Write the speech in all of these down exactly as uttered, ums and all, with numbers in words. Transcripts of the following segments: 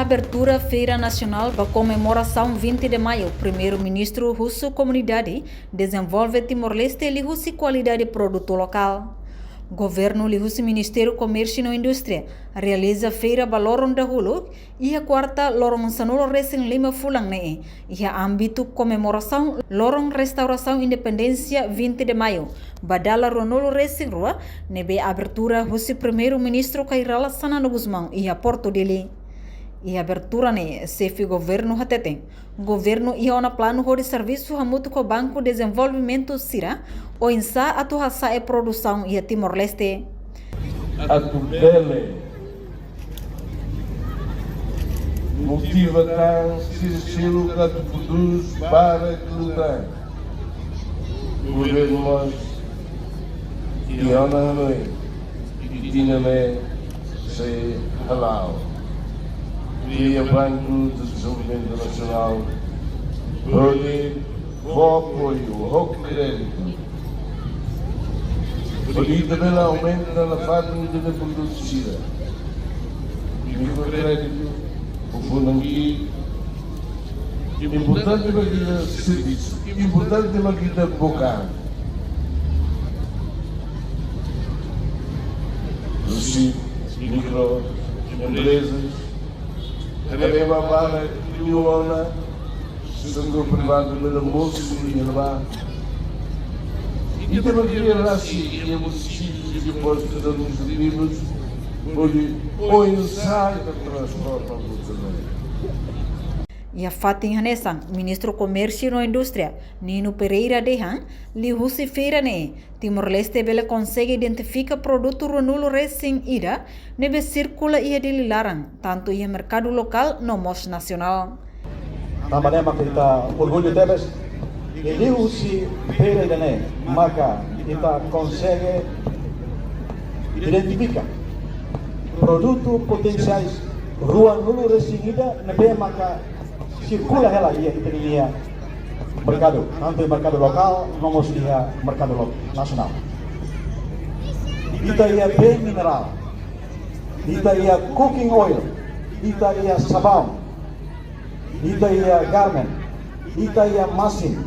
Abertura Feira Nasionál ba komemorasaun vinte de Maio, Primeiru-Ministru husu komunidade dezenvolve Timor-Leste liuhusi kualidade produtu lokál. Governu liuhusi Ministériu Komérsiu no Indústria realiza feira ba loron dahuluk, iha kuarta loron sanulu-resin-lima fulan ne'e, iha ámbitu komemorasaun loron restaurasaun independénsia vinte de Maio, ba dala ruanulu-resin-rua, ne'ebé abertura husi Primeiru-Ministru Kay Rala Xanana Gusmão iha Porto Dili. Iha abertura ne'e, xefe governu hateten, governu iha ona planu hodi servisu hamutuk ho Banku Dezenvolvimentu sira, oinsá atu hasa'e produsaun iha Timor-Leste. Atu bele motiva tan sira seluk atu prodús para luta. Governu mós iha ona hanoin, i tinan ne'e sei hala'o. Via Banku Dezenvolvimentu Nasionál, hodi fó apoiu, fó kréditu, hodi ita bele aumenta nafatin ita-nia produtu sira. Mikrokréditu, o funan ki'ik, importante ba ita-nia servisu, importante ba ita-nia boka. Husi mikroemprezas, haree ba barak liu ona, setór privadu bele mosu iha ne'ebá. Ita bá kria rasik iha munisípius i postus administrativus, hodi oinsá ita transforma buat ne'e. Iha fatin hanesan, Ministru Komérsiu no Indústria, Nino Pereira dehan, liuhusi feira ne'e, Timor-Leste bele konsege identifika produtu ruanulu-resin-ida ne'ebé sirkula iha Dili laran, tantu iha merkadu lokál no mós nasionál. Tanba ne'e maka ita orgullu tebes, i liuhusi feira ida-ne'e maka ita konsege identifika produtu potensiais ruanulu-resin-ida ne'ebé maka sirkula hela iha ita-nia merkadu, tantu iha merkadu lokál, no mós iha merkadu lo-, nasionál. Ita iha bee minerál, ita iha cooking oil, ita iha sabaun, ita iha garment, ita iha masin,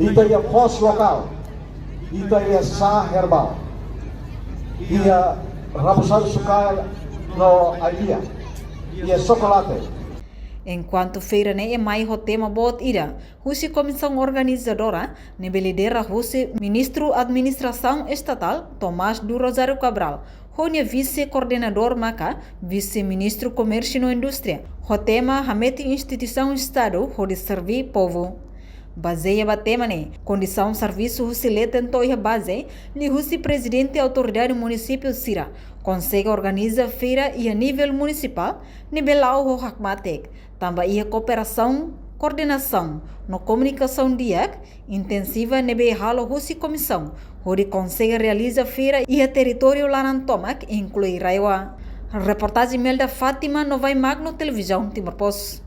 ita iha foos lokál, ita iha xá herbál, iha rabusadu sukaer no ai-lia, iha xokolate. Enkuantu feira ne'e mai ho tema boot ida, husi komisaun organizadora, ne'ebé lidera husi Ministru Administrasaun Estatál, Tomás do Rosário Cabral, ho nia vise-koordenadór maka Vise-Ministru Komérsiu no Indústria, ho tema hametin instituisaun Estadu hodi serví povu. Bazeia ba tema ne'e, kondisaun servisu husi leten to'o iha baze, liuhusi prezidente autoridade munisípiu sira, konsege organiza feira iha nivel munisipál, ne'ebé la'o ho hakmatek, tanba iha kooperasaun, koordenasaun, no komunikasaun di'ak, intensiva ne'ebé halo husi komisaun, hodi konsege realiza feira iha territóriu laran tomak, inklui RAEOA. Reportajen Imelda Fátima no Vai Magno, Televizaun Timor Post.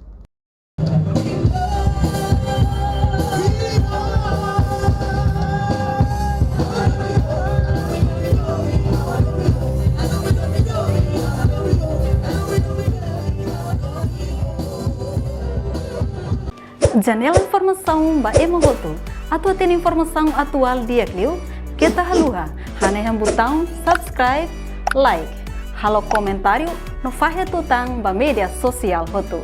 Janela informasaun ba ema hotu. Atu hatene informasaun atuál di'ak liu, keta haluha hanehan butaun subscribe, like, halo komentáriu no fahe tutan ba média sosiál hotu.